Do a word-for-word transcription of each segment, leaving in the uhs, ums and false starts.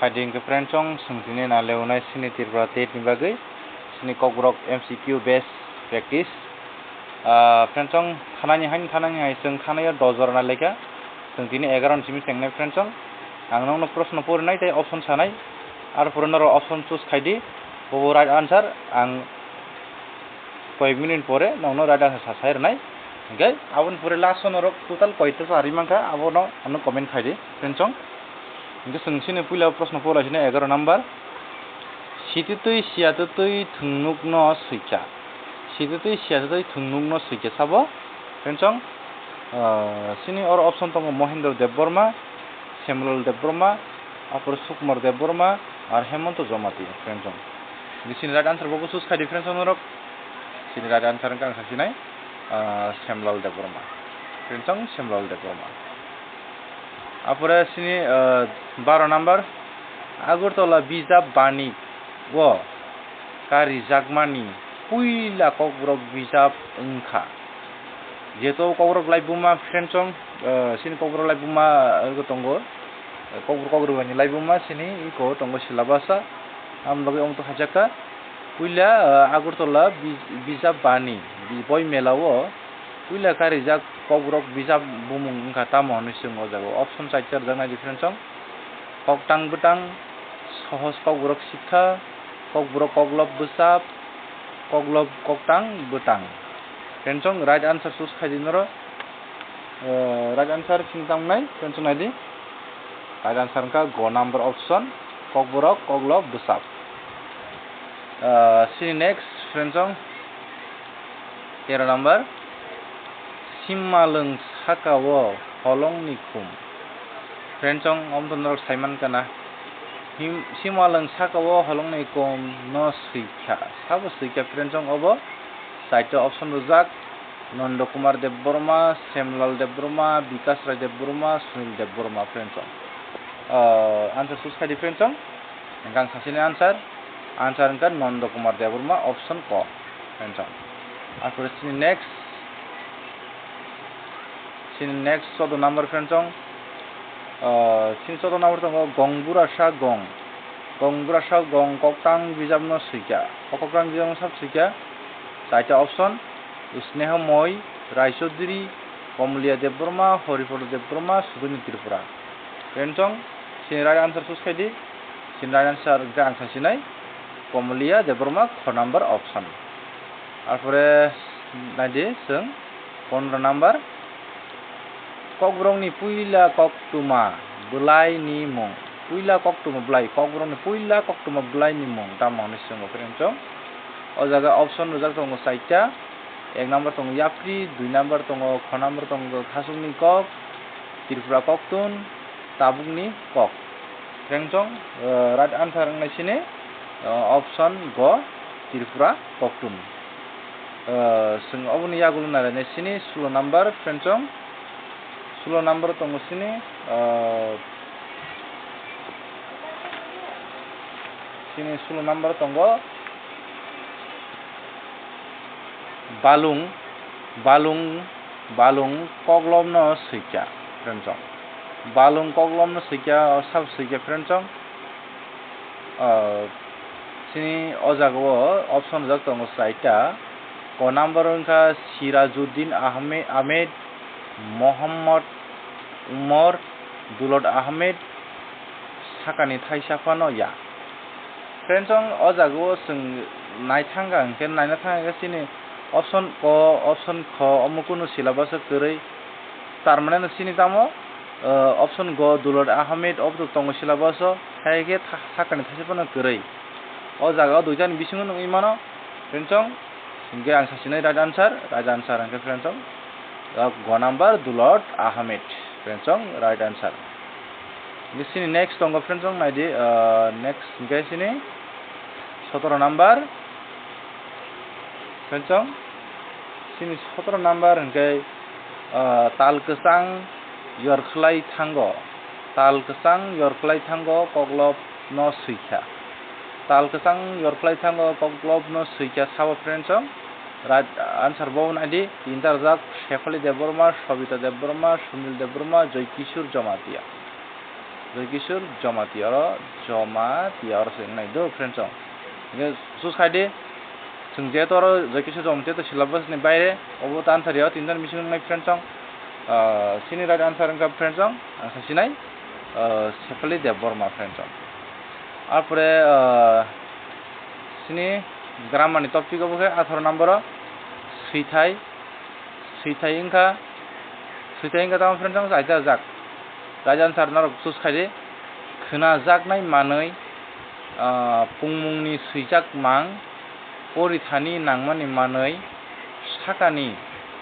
Adi hwnkhe friends chwng, chwng tini na leunai sini Tripura tet ni bagwi sini Kokborok M C Q base practice. Ah, friends chwng, thanani hain thanani hai chwng thanaio dos jora na lekha. Chwng tini egaroh ni simi chengnai friends chwng. Ang nokno proshno porinai tei option sanai. Arpore norok option choose khaidi. Bobo right answer. Ang koyek minute pore nokno right answer sa sai rwnai. Hwnkhe aboni pore last o norok total koita sa ri mankha, abono ano comment khaidi friends chwng. Hwnkhe chwng sini puila proshno pora sini egaroh number. Sititwi siyatitwi thwngnukno swikha. Sititwi siyatitwi thwngnukno swikha sabo friends chwng. Ah, sini oro option tongo Mohendro Debbarma, Shyamlal Debbarma, apore Sukumar Debbarma, ar Hemonto Jamatia friends chwng. Hwnkhe sini right answer bobo choose khaidi friends chwng norok. Sini right answer wngkha ang sasinai, ah, Shyamlal Debbarma. Friends chwng, Shyamlal Debbarma. Apore sini, ah, baro number, Agartala bijap bani o karijakmani puila Kokborok bijap wngkha. Jeto Kokborok laibuma friends chwng, ah, sini Kokborok laibuma, ah, tongo. Kokborok Kokrwbaini laibuma sini iko tongo syllabus o. Aboni bagwi omo to hajak kha. Puila, ah, Agartala bij-, bijap bani, bi-, boi mela o puila karijak Kokborok bijap bumung wngkha tamo hwnwi chwng o jaga o option chaita rwjaknai di friends chwng. Koktang bwtang, sohos Kokborok sikha, Kokborok koklop bwsap, koklop koktang bwtang. Friends chwng right answer choose khaidi norok. Eh, right answer sini tamo nai, friends chwng naidi. Right answer wngkha go number option, Kokborok koklop bwsap. Eh, sini next, friends chwng, tero number, Simalwng saka o holongni khum. Friends chwng, omo to norok sai mankha na. Him-, Simalwng saka o holongni khum no swikha. Sabo swikha, friends chwng, obo chaita option rwjak. Nanda Kumar Debbarma, Shyamlal Debbarma, Bikash Rai Debbarma, Sunil Debbarma, friends chwng. Ah, answer choose khaidi friends chwng. Hwnkhe ang sasini answer. Answer wngkha Nanda Kumar Debbarma, option ko, friends chwng. Arpore sini next. Sini next chwddo number friends chwng. Ah, sini chwddo number tongo Gong Burasa Gong. Gong Burasa Gong koktang bijapno swikha. O koktang bijapno sab swikha. Chaita option, Sneho Moi, Rai Chaudhury, Komoliya Debbarma, Horipada Debbarma, Sudhini Tripura. Friends chwng, sini right answer choose khaidi. Sini right answer wngkha ang sasinai, Komoliya Debbarma, kho number option. Arpore naidi chwng pondro number. Kokborokni puila koktwma bwlaini mung. Puila koktwma bwlai, Kokborokni puila koktwma bwlaini mung tamo hwnwi swngo friends chwng. O jaga option rwjak tongo chaita. Ek number tongo yapri, dui number tongo, kho number tongo khasukni kok, Tripura koktun, tabukni kok. Friends chwng, eh, right answer wngnai sini, eh, option go, Tripura koktun. Eh, chwng oboni yagulo nailainai sini sulo number, friends chwng. Sulo number tongo sini, eh, sini sulo number tongo Balung, Balung, Balung koklopno swikha, friends chwng. Balung koklopno swikha, o sabo swikha, friends chwng. Ah, sini o jaga o option rijak tongo chaita. Ko number wngkha Sirajuddin Ahme-, Ahmed, Mohammad Umar, Dulot Ahmed, sakani thaisa phano ya. Friends chwng, o jaga o chwng nai thangkha hwnkhe, naina thangkha hwnkhe chini option ko, option kho, omo kunu syllabus o kwrwi. Tar mane no chini tamo, eh, option go, Dulot Ahmed, obo to tongo syllabus o, hai khe tha-, sakani thaisa phano kwrwi. O jaga o duitani bisingo nukgwi mano, friends chwng, hwnkhe ang sasinai right answer, right answer hwnkhe friends chwng, eh, go number Dulot Ahmed, friends chwng, right answer. Hwnkhe chini next tongo friends chwng, naidi, eh, next hwnkhe chini sotoro number, friends chwng, chini sotoro number hwnkhe, ah, tal kwchang yorkhlai thango, tal kwchang yorkhlai thango koklopno swikha. Tal kwchang yorkhlai thango koklopno swikha sabo friends chwng. Right answer bo naidi, tinta rwjak, Shephali Debbarma, Sobita Debbarma, Sunil Debbarma, Joy Kishore Jamatia. Joy Kishore Jamatia, oro Jamatia oro se wngnai do, friends, chwng. Hwnkhe sus khai di, chwng jehetu oro Joy Kishore Jamatia to syllabus ni baire, obo ta answer ya, tinta ni bising wngnai, friends, chwng. Ah, chini right answer wngkha, friends, chwng, ang sa sinai, ah, Sefali Debbarma, friends, chwng. Arpore, ah, chini grammar ni topic obo khe atharo number o swithai, swithai wngkha, swithai wngkha tamo, friends, chwng, chaita jak. Right answer norok choose khai di. Khwnajaknai manwi, ah, pungmungni swijak mang, porithani nangmani manwi sakani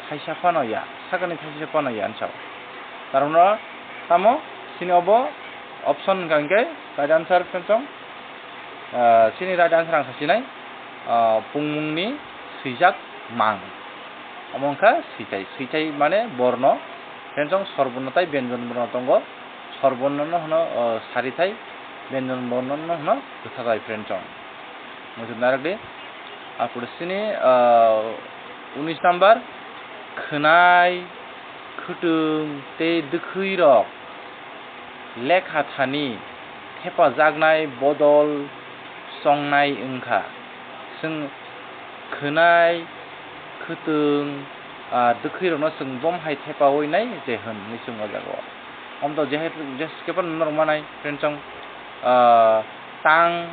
thaisa phano ya, sakani thaisa phano ya, hinwi sao. Karon tamo chini obo option wngkha hwnkhe right answer, friends, chwng. Ah, chini right answer ang sa sinai, ah, pungmungni swijak mang. Omo wngkha swithai. Swithai mane borno, friends, chwng, sor borno tai byanjan borno tongo. Sor borno no hwno, ah, sarithai, byanjan borno no hwno kwthathai, friends, chwng. Muchung narwk di. Apor chini, ah, unis number, khwnai, khwtwng tei dwkhwi rok lekha thani thepajaknai bodol chongnai wngkha. Chwng khwnai, khwtwng, ah, dwkhwi rokno chwng bom hai thepawi nai je hwn hinwi chwng o jaga o. Omo to je hai, je kephano norok manai, friends, chwng, ah, tang,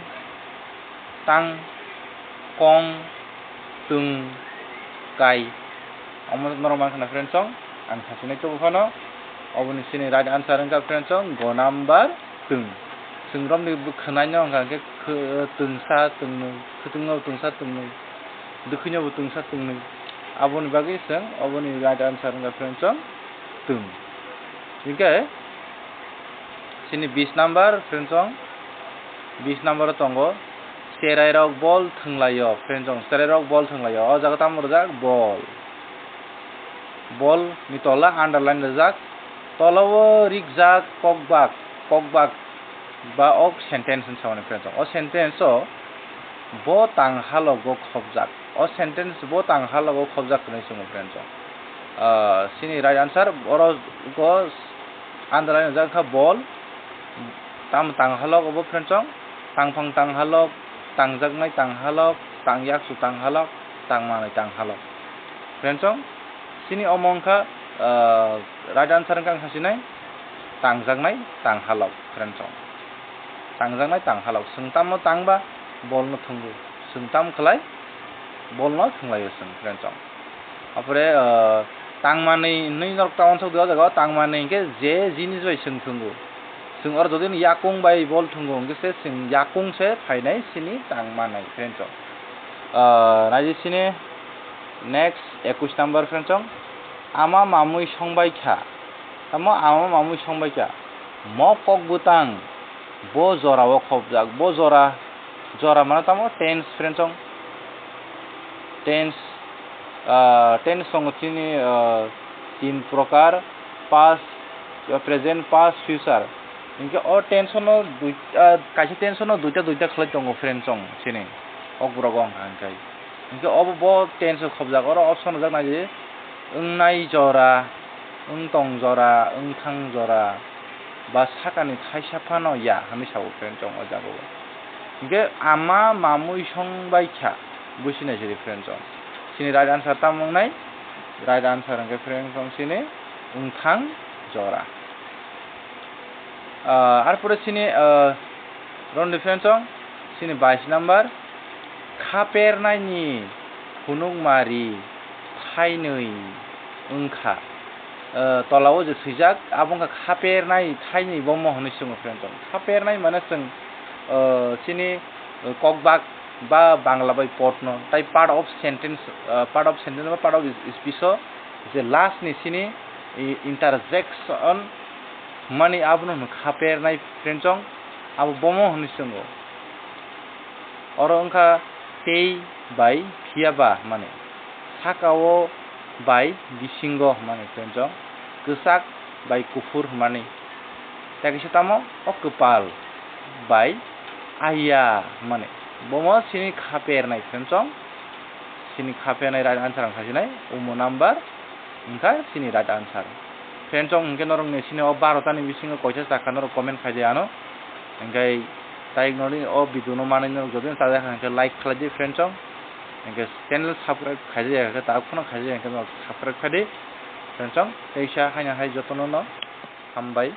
tang, kong, twng, kai. Omo norok mankha na, friends, chwng? Ang sasinai tubu phano. Oboni chini right answer wngkha, friends, chwng, go number twng. Chwng romni bw khwnaino wngkha hwnkhe khw-, twngsa, twngnwi, khwtwngno twngsa, twngnwi, dwkhwino bo twngsa, twngnwi. Aboni bagwi chwng oboni right answer wngkha, friends, chwng, twng. Hinkhe chini bis number, friends, chwng, bis number o tongo, cherai rok bol thwnglaio, friends, chwng, cherai rok bol thwnglaio. O jaga tamo rwjak? Bol. Bol ni tola underline rwjak. Tola o rikjak kokbak, kokbak ba ok sentence hinwi sao, friends, chwng. O sentence o bo tang halogo khobjak. O sentence bo tang halogo khobjak hinwi chwng o, friends, chwng. Ah, chini right answer oro go underline rwjak kha bol. Tam tang halok obo, friends, chwng? Tangphang tang halok, tangjaknai tang halok, tangyaksu tang halok, tangmanwi tang halok. Friends, chwng? Chini omo wngkha, ah, right answer wngkha ang sasinai, tangjaknai tang halok, friends, chwng. Tangjaknai tang halok. Chwng tamo tangba bolno thwngo. Chwng tam khlai bolno thwnglaio chwng, friends, chwng. Apore, ah, tangmanwi hinwi norok ta uansuk di, o jaga o tangmanwi hinkhe je jinis bai chwng thwngo. Chwng oro jodi no yakung bai bol thwngo hinkhe se chwng yakung se phainai chini tangmanwi, friends, chwng. Ah, naidi chini next ekush number, friends, chwng. Ama mamwi songbai kha. Tamo ama mamwi songbai kha. Mo kok bwtang bo jorao khobjak. Bo jora, jora mane tamo tense, friends, chwng. Tense, ah, tense tongo chini, ah, tin prokar, past, ah, present, past, future. Hinkhe o tense no dui, ah, kaisa tense no duita duita khlai tongo, friends, chwng chini. Okborok wng kha hinkhe. Hinkhe obo bo tense o khobjak. Oro option rwjak naidi, wngnai jora, wngtong jora, wngthang jora, ba sakani thaisa phano ya hinwi sao, friends, chwng o jaga o. Hinkhe ama mamwi songbai kha, busi nai sidi, friends, chwng. Chini right answer tamo wngnai? Right answer hinkhe, friends, chwng chini wngthang jora. Ah, arpore chini, ah, rondi, friends, chwng chini bais number, khapernaini phunukmari thainwi wngkha. Ah, tolao je swijak, abo wngkha khapernai thainwi bomo hinwi chwng, friends, chwng. Khapernai mane chwng, ah, chini, ah, kokbak ba Bangla bai potno, tai part of sentence, ah, part of sentence ba part of speech o je last ni chini i-, interjection hwnmani abono hwnwi khapernai, friends, chwng, abo bomo hwnwi chwngo. Oro wngkha tei bai phiya ba hwnmani, saka-o bai bisingo hwnmani, friends, chwng, kwchak bai kuphur hwnmani. Tei kaisa tamo o kwpal bai aiya hwnmani. Bomo chini khapernai, friends, chwng. Chini khapernai right answer ang sasinai, umo number wngkha chini right answer. Friends, chwng hwnkhe norok ni sini o baro ta ni bisingo koisa chakha norok comment khai di ano. Hwnkhe tai nori o video no manwi norok jodi no chajak kha hwnkhe like khlai di friends, chwng hwnkhe channel subscribe khai di, hwnkhe tak phano khai di, hwnkhe norok subscribe khai di friends, chwng teisa haino hai jotono no hambai.